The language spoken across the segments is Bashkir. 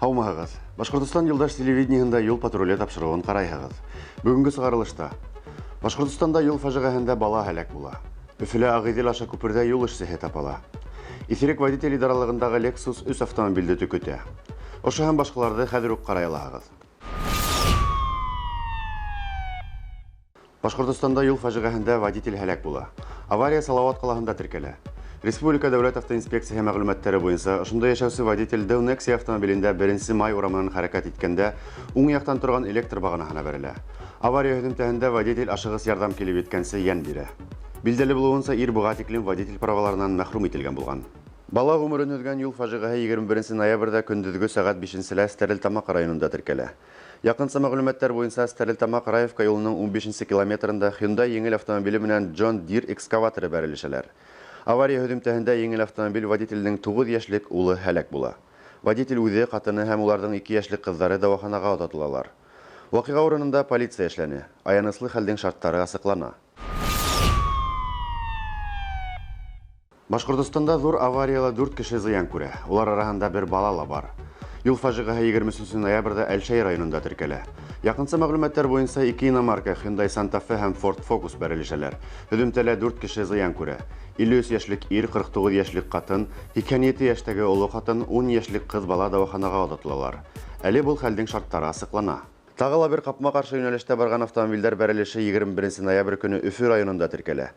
Һаумыһығыҙ! Башҡортостан юлдаш телевидениеһында юл патруле тапшырыуын ҡарайһығыҙ. Бөгөнгө сығарылышта Башҡортостанда юл фажиғәһендә бала һәләк була. Өфөлә Ағиҙел аша күперҙә юл эшсеһе тапала. Иҫерек водитель идаралығындағы Lexus 3 автомобилде төкөтә. Ошо һәм башҡаларҙы хәҙер үк ҡарай алаһығыҙ. Башҡортостанда юл фажиғәһендә водитель һәләк була. Авария Салауат ҡалаһында теркәлә. Республика дәүләт автоинспекцияһы мәғлүмәттәре буйынса, ошонда йәшәүсе водитель Дэу Nexia автомобилендә 1 май урамынан хәрәкәт иткәндә уң яҡтан торған электр бағанаһына бәрелә. Авария һөҙөмтәһендә водитель ашығыс ярҙам килеп еткәнсе йән бирә. Билдәле булыуынса, ир быға тиклем водитель праваларынан мәхрүм ителгән булған. Бала ғүмерен өҙгән юл фажиғәһе 21 ноябрҙә көндөҙгө сәғәт 5-лә Стәрлетамаҡ районында теркәлә. Яҡынса мәғлүмәттәр буйынса, Стәрлетамаҡ Раевка юлының 15 километрында Hyundai еңел автомобиле менән John Deere экскаваторы бәрелешәләр. Авария һөҙөмтәһендә еңел автомобиль водителенең 9 йәшлек улы һәләк була. Водитель үҙе, ҡатыны һәм уларҙың 2 йәшлек ҡыҙҙары дауаханаға оҙатылалар. Ваҡиға урынында полиция эшләне. Аяныслы хәлдең шарттары асыҡлана. Башҡортостанда ҙур аварияла 4 кеше зыян күрә. Улар араһында бер бала ла бар. Юл фажиғәһе 23 ноябрҙә Әлшәй районында теркәлә. Яҡынса мәғлүмәттәр буйынса 2 иномарка Hyundai Santa Fe һәм Ford Focus бәрелешәләр. Һөҙөмтәлә 4 кеше зыян күрә. 53 йәшлек ир, 49 йәшлек ҡатын, 87 йәштәге оло ҡатын, 10 йәшлек ҡыҙ бала дауаханаға оҙатылалар. Әле был хәлдең шарттары асыҡлана. Тағы ла бер ҡапма-ҡаршы йүнәлештә барған автомобилдәр бәрелеше 21 ноябрь көнө Өфө районында теркәлә.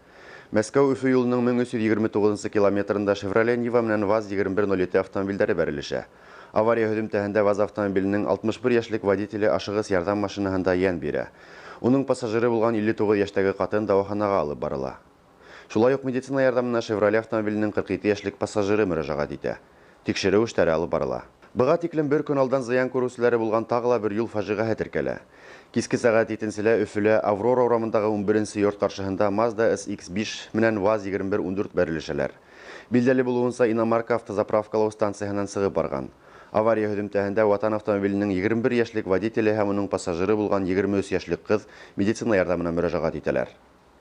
Мәскәү Өфө юлының 1329 километрында Chevrolet Niva менән ВАЗ 2107 автомобилдәре бәрелешә. Авария һөҙөмтәһендә ВАЗ автомобиленең 61 йәшлек водителе ашығыс ярҙам машинаһында йән бирә. Уның пассажиры булған 59 йәштәге ҡатын дауаханаға алып барыла. Шулай уҡ медицина ярҙамына Chevrolet автомобиленең 47 йәшлек пассажиры мөрәжәғәт итә. Тикшереү эштәре алып барыла. Быға тиклем бер көн алдан зыян күреүселәре булған тағы ла бер юл фажиғәһе теркәлә. Киске сәғәт 7-лә Өфөлә Аврора урамындағы 11-нсе йорт ҡаршыһында Mazda SX5 менән ВАЗ 2114 бәрелешәләр. Билдәле булыуынса, иномарка автозаправкалау станцияһынан сығып барған. Авария һөҙөмтәһендә Ватан автомобиленең 21 йәшлек водителе һәм уның пассажиры булған 23 йәшлек ҡыҙ медицина ярҙамына мөрәжәғәт итәләр.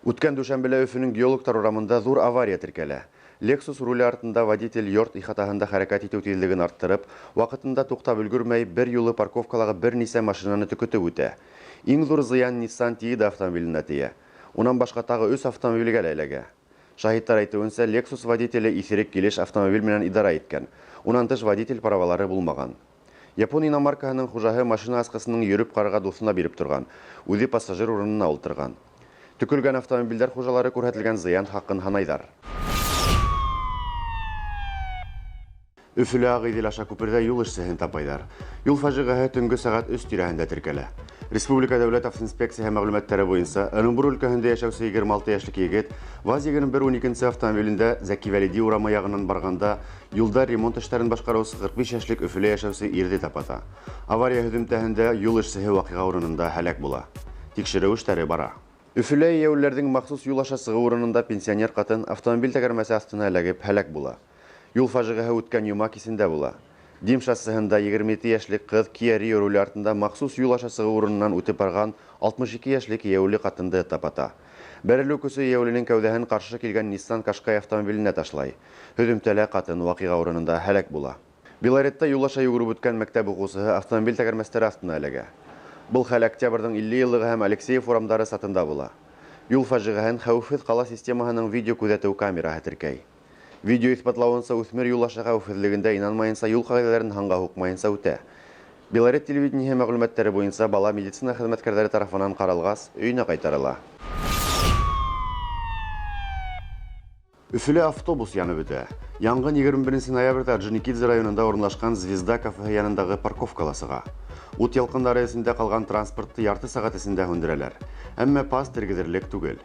Үткән дүшәмбелә Өфөнөң Геологтар урамында ҙур авария теркәлә. Lexus руле артында водитель йорт ихатаһында хәрәкәт итеү тиҙлеген арттырып, ваҡытында туҡтап өлгөрмәй, бер юлы парковкалағы бер нисә машинаны төкөтөп үтә. Иң ҙур зыян Nissan Tiida автомобиленә тейә. Унан башҡа тағы 3 автомобилгә лә эләгә. Шаһиттар әйтеүенсә, Lexus водителе иҫерек килеш автомобиль менән идара иткән. Унан тыш водитель правалары булмаған. Япон иномаркаһының хужаһы машина асҡысының йөрөп ҡарарға дуҫына биреп торған, үҙе пассажир урынына ултырған. Төкөлгән автомобилдәр хужалары күрһәтелгән зыян хаҡын һанайҙар. Өфөлә Ағиҙел аша күперҙә юл эшсеһен тапайҙар. Юл фажиғәһе төнгө сәғәт 3 тирәһендә теркәлә. Республика дәүләт автоинспекцияһы мәғлүмәттәре буйынса, Ырымбур өлкәһендә йәшәүсе 26 йәшлек егет ВАЗ 2112 автомобилендә Зәки Вәлиди урамы яғынан барғанда юлда ремонт эштәрен башҡарыусы 45 йәшлек Өфөлә йәшәүсе ирҙе тапата. Авария һөҙөмтәһендә юл эшсеһе ваҡиға урынында һәләк була. Тикшереү эштәре бара. Өфөлә йәйәүлеләрҙең махсус юл аша сығыу урынында пенсионер ҡатын автомобиль тәгәрмәсе аҫтына эләгеп һәләк була. Юл фажиғәһе үткән йома кисендә була. Дим шоссеһында 27 йәшлек ҡыҙ Kia Rio руле артында махсус юл аша сығыу урынынан үтеп барған 62 йәшлек йәйәүле ҡатынды тапата. Бәрелеү көсө йәйәүленең кәүҙәһен ҡаршы килгән Nissan Qashqai автомобиленә ташлай. Һөҙөмтәлә ҡатын ваҡиға урынында һәләк була. Белоретта юл аша йүгереп үткән мәктәп уҡыусыһы автомобиль тәгәрмәстәре аҫтына эләгә. Был хәл октябрҙың 50 йыллығы һәм Алексеев урамдары сатында була. Юл фажиғәһен хәүефһеҙ ҡала системаһының видео күҙәтеү камераһы теркәй. Видео иҫбатлауынса, үҫмер юл аша хәүефһеҙлегендә инанмайынса, юл ҡағиҙәләрен һанға һуҡмайынса үтә. Белорет телевидениеһы мәғлүмәттәре буйынса, бала медицина хеҙмәткәрҙәре тарафынан ҡаралғас, өйөнә ҡайтарыла. Өфөлә автобус янып бөтә. Янғын 21 ноябрҙә Орджоникидзе районында урынлашҡан Звезда кафеһы янындағы парковкала сыға. Ут ялҡындары эсендә ҡалған транспортты ярты сәғәт эсендә һүндерәләр. Әммә пас тергеҙерлек түгел.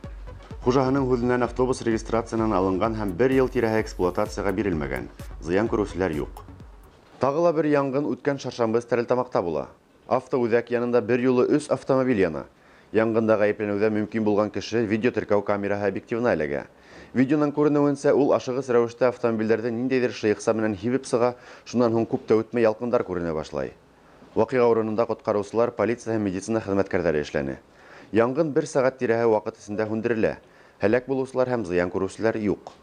Хужаһының һүҙенән автобус регистрациянан алынған һәм бер йыл тирәһе эксплуатацияға бирелмәгән. Зыян күреүселәр юҡ. Тағы ла бер яңғын үткән шаршамбы Стәрлетамаҡта була. Автоүҙәк янында бер юлы 3 автомобиль яна. Янгында ғәйепләнеүҙә мөмкин булған кеше видео теркәү камераһы объективына эләгә. Видеонан күренеүенсә, ул ашығыс рәүештә автомобилдәрҙе ниндәйҙер шыйыҡса менән һибеп сыға, шунан һуң күп тә үтмәй ялҡындар күренә башлай. Ваҡиға урынында ҡотҡарыусылар, полиция һәм медицина хеҙмәткәрҙәре эшләне. Янгын бер сәғәт тирәһе ваҡыт эсендә һүндерелә. Һәләк булыусылар һәм зыян күреүселәр юҡ.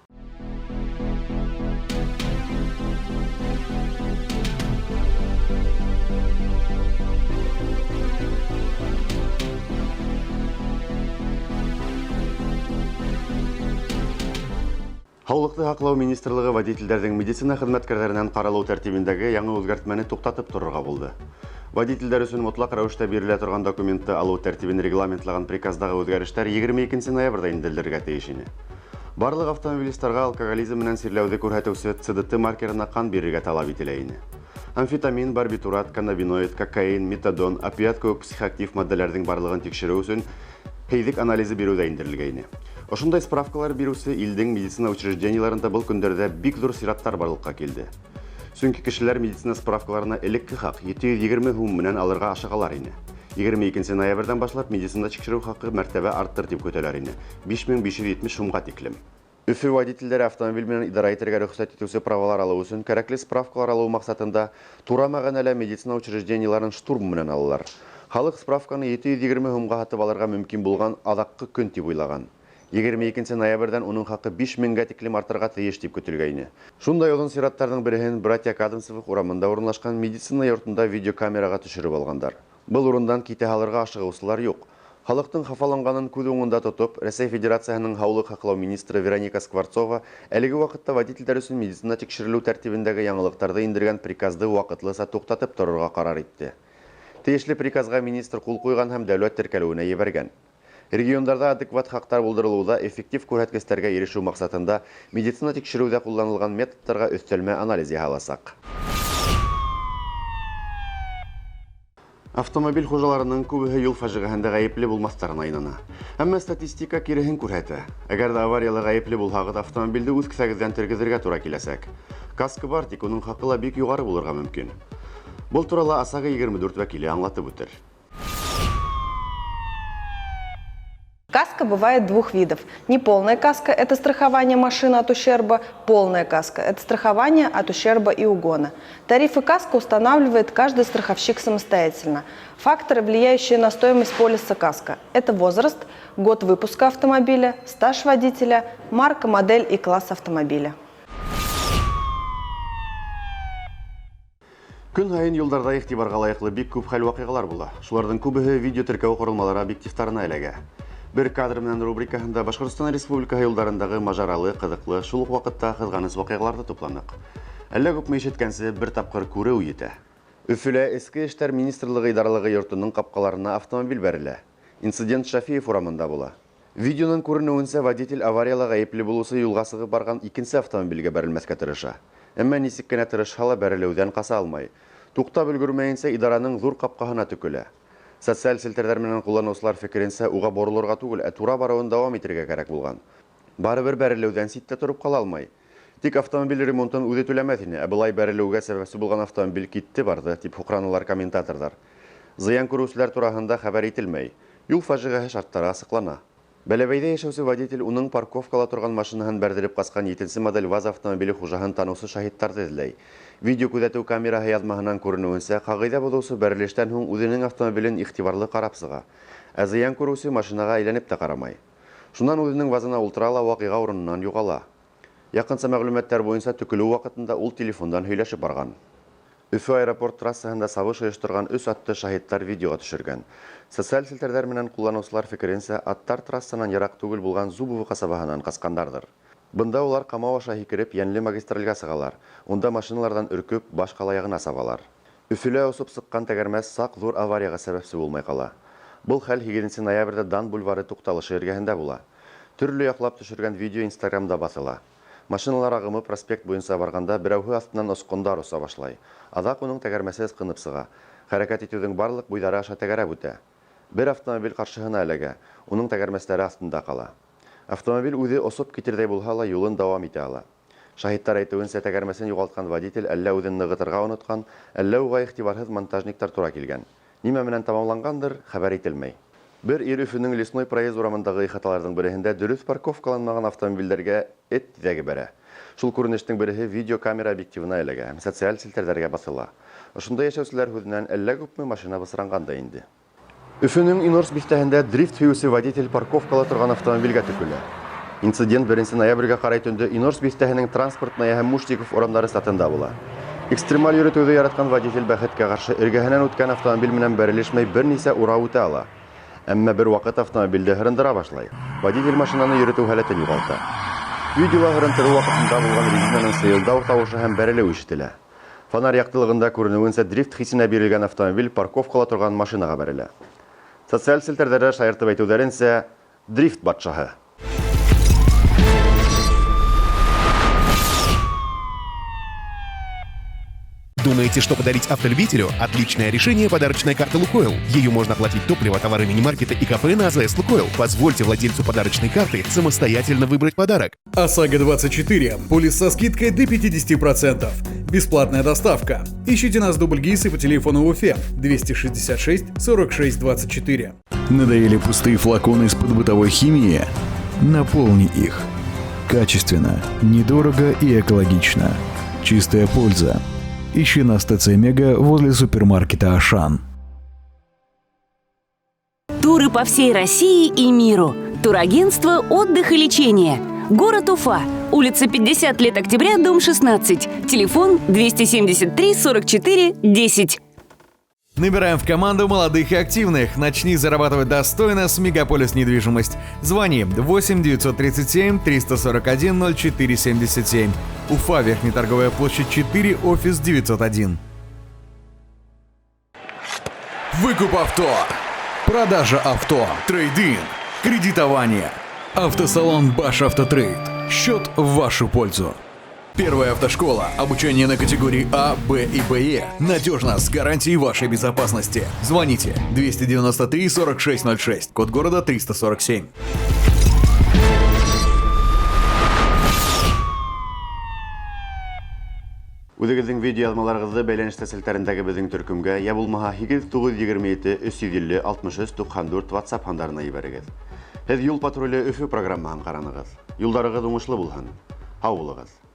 Һаулыҡты һаҡлау министрлығы водителдәрҙең медицина хеҙмәткәрҙәренән ҡаралыу тәртибендәге яңы үҙгәртмәне туҡтатып торорға булды. Водителдәр өсөн мотлаҡ рәүештә бирелә торған документты алыу тәртибен регламентлаған приказдағы үҙгәрештәр 22 ноябрҙә индерелергә тейеш ине. Барлыҡ автомобилисттарға алкоголизм менән сирләүҙе күрһәтеүсе ЦДТ маркерына ҡан бирергә талап ителә ине. Амфетамин, барбитурат, каннабиноид, кокаин, метадон, опиат кеүек психоактив матдәләрҙең барлығын тикшереү өсөн һейҙек анализы биреү ҙә индерелгәйне. Ошондай справкалар биреүсе илдең медицина учреждениеларында был көндәрҙә бик ҙур сираттар барлыҡҡа килде. Сөнки кешеләр медицина справкаларына элекке хаҡ 720 һум менән алырға ашығалар ине. 22 ноябрҙән башлап медицина тикшереү хаҡы мәртәбә арттыр тип көтәләр ине. 5570 һумға тиклем. Өфө водителдәре автомобиль менән идара итергә рөхсәт итеүсе правалар алыу өсөн кәрәкле справкалар алыу маҡсатында тура мәғәнәлә медицина учреждениеларын штурм менән алалар. Халыҡ справканы 720 һумға һатып алырға мөмкин булған аҙаҡҡы көн тип уйлаған. 22 ноябрҙән уның хаҡы 5000-гә тиклем артырға тейеш тип көтөлгәйне. Шундай оҙон сираттарҙың береһен Братья Кадымцевых урамында урынлашҡан медицина йортонда видеокамераға төшөрөп алғандар. Был урындан китә һалырға ашығыусылар юҡ. Халыҡтың хафаланғанын күҙ уңында тотоп, Рәсәй Федерацияһының һаулыҡ һаҡлау министры Вероника Скворцова әлеге ваҡытта водителдәр өсөн медицина тикшерелеү тәртибендәге яңылыҡтарҙы индергән приказды ваҡытлыса туҡтатып торорға ҡарар итте. Тейешле приказға министр ҡул ҡуйған һәм дәүләт теркәлеүенә ебәргән. Региондарҙа адекват хаҡтар булдырылыуҙа эффектив күрһәткестәргә ирешеү маҡсатында медицина тикшереүҙә ҡулланылған методтарға өҫтәлмә анализ яһаласаҡ. Автомобиль хужаларының күбеһе юл фажиғәһендә ғәйепле булмаҫтарына инана. Әммә статистика киреһен күрһәтә. Әгәр ҙә аварияла ғәйепле булһағыҙ, автомобилде үҙ кеҫәгеҙҙән тергеҙергә тура киләсәк. Каска бар, тик уның хаҡы ла бик юғары булырға мөмкин. Был турала ОСАГО 24 вәкиле аңлатып үтер. Каска бывает двух видов. Неполная каска – это страхование машины от ущерба, полная каска – это страхование от ущерба и угона. Тарифы каско устанавливает каждый страховщик самостоятельно. Факторы, влияющие на стоимость полиса каско – это возраст, год выпуска автомобиля, стаж водителя, марка, модель и класс автомобиля. Көн һайын юлдарҙа иғтибарға лайыҡлы бик күп хәл-ваҡиғалар була. Шуларҙың күбеһе видео теркәү ҡоролмалары объективтарына эләгә. Бер кадр менән рубрикаһында Башҡортостан Республикаһы юлдарындағы мажаралы, ҡыҙыҡлы, шул уҡ ваҡытта ҡыҙғаныс ваҡиғаларҙы тупланыҡ. Әллә күпме ишеткәнсе, бер тапҡыр күреү етә. Өфөлә Эске эштәр министрлығы идаралығы йортоноң ҡапҡаларына автомобиль бәрелә. Инцидент Шафиев урамында була. Видеонан күренеүенсә, водитель аварияла ғәйепле булыусы юлға сығып барған икенсе автомобилгә бәрелмәҫкә тырыша. Әммә нисек кенә тырышһа ла бәрелеүҙән ҡаса алмай. Туҡтап өлгөрмәйенсә идараның ҙур ҡапҡаһына төкөлә. Социаль селтәрҙәр менән ҡулланыусылар фекеренсә, уға боролорға түгел, ә тура барыуын дауам итергә кәрәк булған. Барыбер бәрелеүҙән ситтә тороп ҡала алмай. Тик автомобиль ремонтын үҙе түләмәҫ ине, ә былай бәрелеүгә сәбәпсе булған автомобиль китте барҙы, тип һуҡраналар комментаторҙар. Зыян күреүселәр тураһында хәбәр ителмәй. Юл фажиғәһе шарттары асыҡлана. Бәләбәйҙә йәшәүсе водитель уның парковкала торған машинаһын бәрҙереп ҡасҡан 7-нсе модель ВАЗ автомобиле хужаһын таныусы шаһиттарҙы эҙләй. Видео күҙәтеү камераһы яҙмаһынан күренеүенсә, ҡағиҙә боҙоусы бәрелештән һуң үҙенең автомобилен иғтибарлы ҡарап сыға. Ә зыян күреүсе машинаға әйләнеп тә ҡарамай. Шунан үҙенең ВАЗына ултыра ла ваҡиға урынынан юғала. Яҡынса мәғлүмәттәр буйынса төкөлөү ваҡытында ул телефондан һөйләшеп барған. Өфө аэропорт трассаһында сабыш ойошторған 3 атты шаһиттар видеоға төшөргән. Социаль селтәрҙәр менән ҡулланыусылар фекеренсә, аттар трассанан йыраҡ түгел булған Зубово ҡасабаһынан ҡасҡандарҙыр. Бында улар ҡамау аша һикереп, йәнле магистралгә сығалар. Унда машиналарҙан өркөп, баш ҡала яғына сабалар. Өфөлә осоп сыҡҡан тәгәрмәс саҡ ҙур аварияға сәбәпсе булмай ҡала. Был хәл 8 ноябрҙә Дан бульвары туҡталышы эргәһендә була. Төрлө яҡлап төшөргән видео Инстаграмда баҫыла. Машиналар ағымы проспект буйынса барғанда берәүһе аҫтынан осҡондар оса башлай. Аҙаҡ уның тәгәрмәсе ысҡынып сыға. Хәрәкәт итеүҙең барлыҡ буйҙары аша тәгәрәп үтә. Бер автомобиль ҡаршыһына эләгә, уның тәгәрмәстәре аҫтында ҡала. Автомобиль үҙе осоп китерҙәй булһа ла юлын дауам итә ала. Шаһиттар әйтеүенсә, тәгәрмәсен юғалтҡан водитель әллә үҙен нығытырға онотҡан, әллә уға иғтибарһыҙ монтажниктар тура килгән. Нимә менән тамамланғандыр, хәбәр ителмәй. Бер ир Өфөнөң Лесной проезд урамындағы ихаталарҙың береһендә дөрөҫ парковкаланмаған автомобилдәргә эт тиҙәге бәрә. Шул күренештең береһе видеокамера объективына эләгә һәм социаль селтәрҙәргә баҫыла. Ошонда йәшәүселәр һүҙенән әллә күпме машина бысранған да инде. Өфөнөң Инорс биҫтәһендә дрифт һөйөүсе водитель парковкала торған автомобилгә төкөлә. Инцидент 1 ноябргә ҡарай төндө Инорс биҫтәһенең Транспортная һәм Муштиков урамдары сатында була. Экстремаль йөрөтөүҙе яратҡан водитель бәхеткә ҡаршы эргәһенән үткән автомобиль менән бәрелешмәй бер нисә урау үтә ала. Әммә бер ваҡыт автомобилде һырындыра башлай. Водитель машинаны йөрөтөү һәләтен юғалта. Видеола һырынтырыу ваҡытында булған резинаның сыйылдау тауышы һәм бәрелеү ишетелә. Фонарь яҡтылығында күренеүенсә дрифт хисенә бирелгән автомобиль парковкала торған машинаға бәрелә. Социаль селтәрҙәрҙә шаяртып әйтеүҙәренсә, дрифт батшаһы. Думаете, что подарить автолюбителю? Отличное решение – подарочная карта «Лукойл». Ею можно оплатить топливо, товары мини-маркета и кафе на АЗС «Лукойл». Позвольте владельцу подарочной карты самостоятельно выбрать подарок. ОСАГО-24. Полис со скидкой до 50%. Бесплатная доставка. Ищите нас в Дубльгисы по телефону в Уфе 266 46 24. Надоели пустые флаконы из-под бытовой химии? Наполни их. Качественно, недорого и экологично. Чистая польза. Ищи нас в ТЦ «Мега» возле супермаркета «Ашан». Туры по всей России и миру. Турагентство «Отдых и лечение». Город Уфа. Улица 50 лет Октября, дом 16. Телефон 273 44 10. Набираем в команду молодых и активных. Начни зарабатывать достойно с Мегаполис Недвижимость. Звони 8 937 341 04 77. Уфа, Верхняя торговая площадь 4, офис 901. Выкуп авто. Продажа авто. Трейд-ин. Кредитование. Автосалон Баш Автотрейд. Счет в вашу пользу. Первая автошкола. Обучение на категории А, Б и БЕ. Надежно, с гарантией вашей безопасности. Звоните 293 4606, код города 347. Үҙегеҙҙең видеояҙмаларығыҙҙы бәйләнештә селтәрендәге беҙҙең төркөмгә йә булмаһа 8 9 27 350 63 94 WhatsApp һандарына ебәрегеҙ. Һеҙ «Юл патруле Өфө» программаһын ҡаранығыҙ. Юлдарығыҙ уңышлы булһын. Һау булығыҙ.